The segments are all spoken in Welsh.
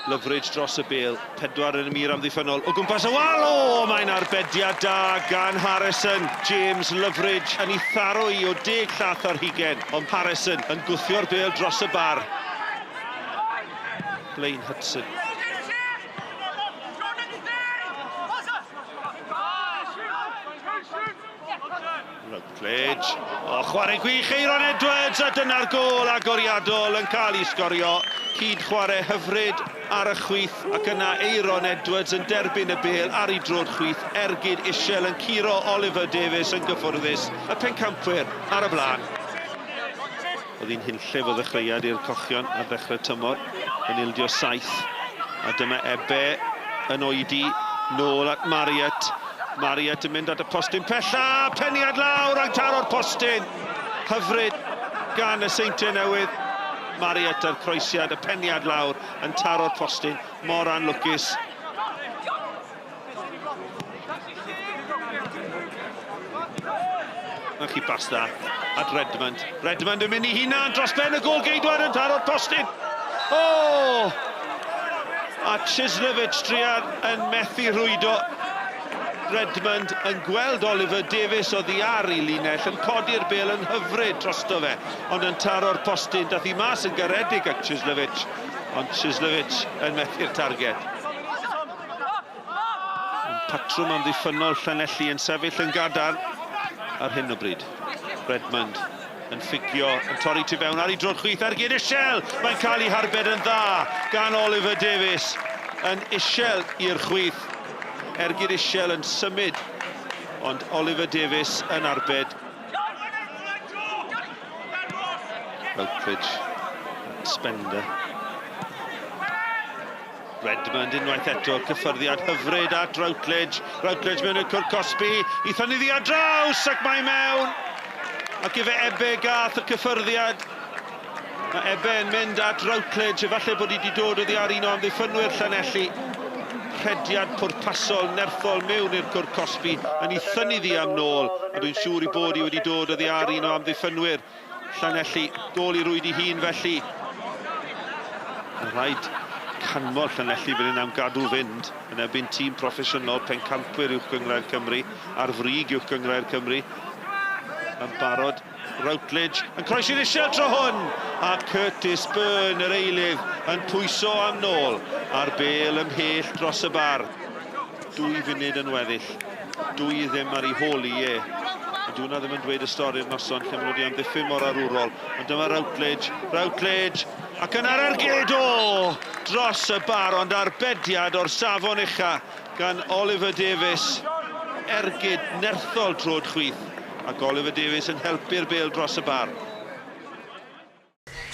Loveridge dros y bêl, pedwar yn y mur amddiffynnol, o gwmpas y wal, o, mae'n arbediad da gan Harrison, James Loveridge yn ei tharo i o deg llath ar hugen, ond Harrison yn gwthio'r bêl dros y bar. Blaine Hudson. Routledge. O, chwarae gwych Eiron Edwards, a dyna'r gôl agoriadol yn cael ei sgorio. Cyd chwarae hyfryd ar y chwith, ac yna Eiron Edwards yn derbyn y bêl ar ei droed chwith, ergyd isel yn curo Oliver Davies yn gyffwrddus, y pencampwyr ar y blaen. Oedd hi'n hunllef o ddechreuad i'r Cochion ar ddechrau'r tymor, yn ildio 7. A dyma Ebbe yn oedi nôl at Marriott. Marriott yn mynd at y postyn pella, peniad lawr ac taro'r postyn. Hyfryd gan y Seintiau Newydd. Marriott a'r croesiad, y peniad lawr yn taro'r postyn. Mor anlwcus. Na chi bas dda at Redmond. Redmond yn mynd i hunan dros ben y gôl geidwad yn taro'r postyn. O! Oh! A Chislovich druan yn methu rhwydo. Redmond yn gweld Oliver Davies oddi ar ei linell yn codi'r bêl yn hyfryd drosto fe, ond yn taro'r postyn. Dath hi mas yn garedig at Chislovich, ond Chislovich yn methu'r targed. Patrwm amddiffynnol Llanelli yn sefyll yn gadarn ar hyn o bryd. Redmond yn ffugio, yn torri tu fewn ar ei droed chwith ergyd isel! Mae'n cael ei harbed yn dda gan Oliver Davies. Yn isel i'r chwith. Ergyd isel yn symud, ond Oliver Davies yn arbed. Routledge, Spender. Redmond unwaith eto, cyffyrddiad hyfryd at Routledge. Routledge mewn i'r cwrt cosbi, i thynnu ddi ar draws ac mae mewn. Ac ife Ebbe gath y cyffyrddiad. Mae Ebbe yn mynd at Routledge, efallai bod hi wedi dod oddi ar un o amddiffynwyr Llanelli. Rhediad pwrpasol nerthol mewn i'r cwrt cosbi yn ei thynnu ddi am nôl, a dwi'n siŵr i bod hi wedi dod oddi ar un o amddiffynwyr Llanelli. Gôl i rwyd i hun felly. Mae rhaid canmol Llanelli fan hyn am gadw fynd yn erbyn tîm proffesiynol pencampwyr Uwch Gynghrair Cymru ar frig Uwch Gynghrair Cymru. Yn barod Routledge yn croesi'r isel tro hwn a Curtis Byrne yr eilydd yn pwyso am nôl a'r bêl ymhell dros y bar. 2 funud yn weddill. 2-0 ar ei hôl hi, ie. Ond dyw hwnna ddim yn dweud y stori'r noson lle maen nhw wedi amddiffyn mor arwrol. Ond dyma Routledge, Routledge, ac yna'r ergyd, o! Dros y bar, ond arbediad o'r safon ucha gan Oliver Davies. Ergyd nerthol troed chwith, ac Oliver Davies yn helpu'r bêl dros y bar.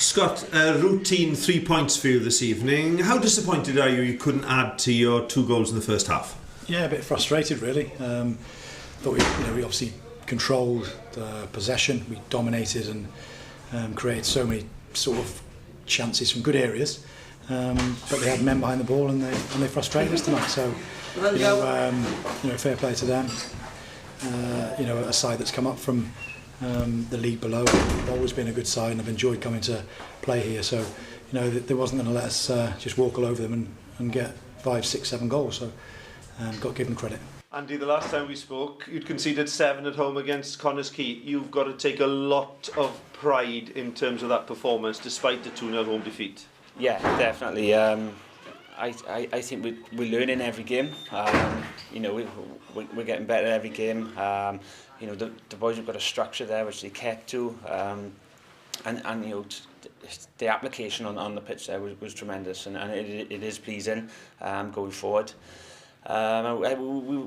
Scott, a routine three points for you this evening. How disappointed are you you couldn't add to your two goals in the first half? Yeah, a bit frustrated really. Thought we, you know, we obviously controlled the possession, we dominated and created so many sort of chances from good areas. But they had men behind the ball and they frustrated us tonight. So, fair play to them. A side that's come up from the league below. They've always been a good side and I've enjoyed coming to play here. So, they wasn't going to let us just walk all over them and get 5, 6, 7 goals. So, got to give them credit. Andy, the last time we spoke, you'd conceded 7 at home against Connah's Quay. You've got to take a lot of pride in terms of that performance, despite the 2-0 home defeat. Yeah, definitely. I think we're learning every game. We're getting better every game. The boys have got a structure there which they kept to, and the application on the pitch there was tremendous, and it is pleasing going forward.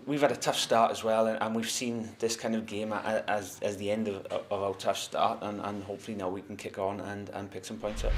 We've had a tough start as well, and we've seen this kind of game as the end of our tough start, and hopefully now we can kick on and pick some points up.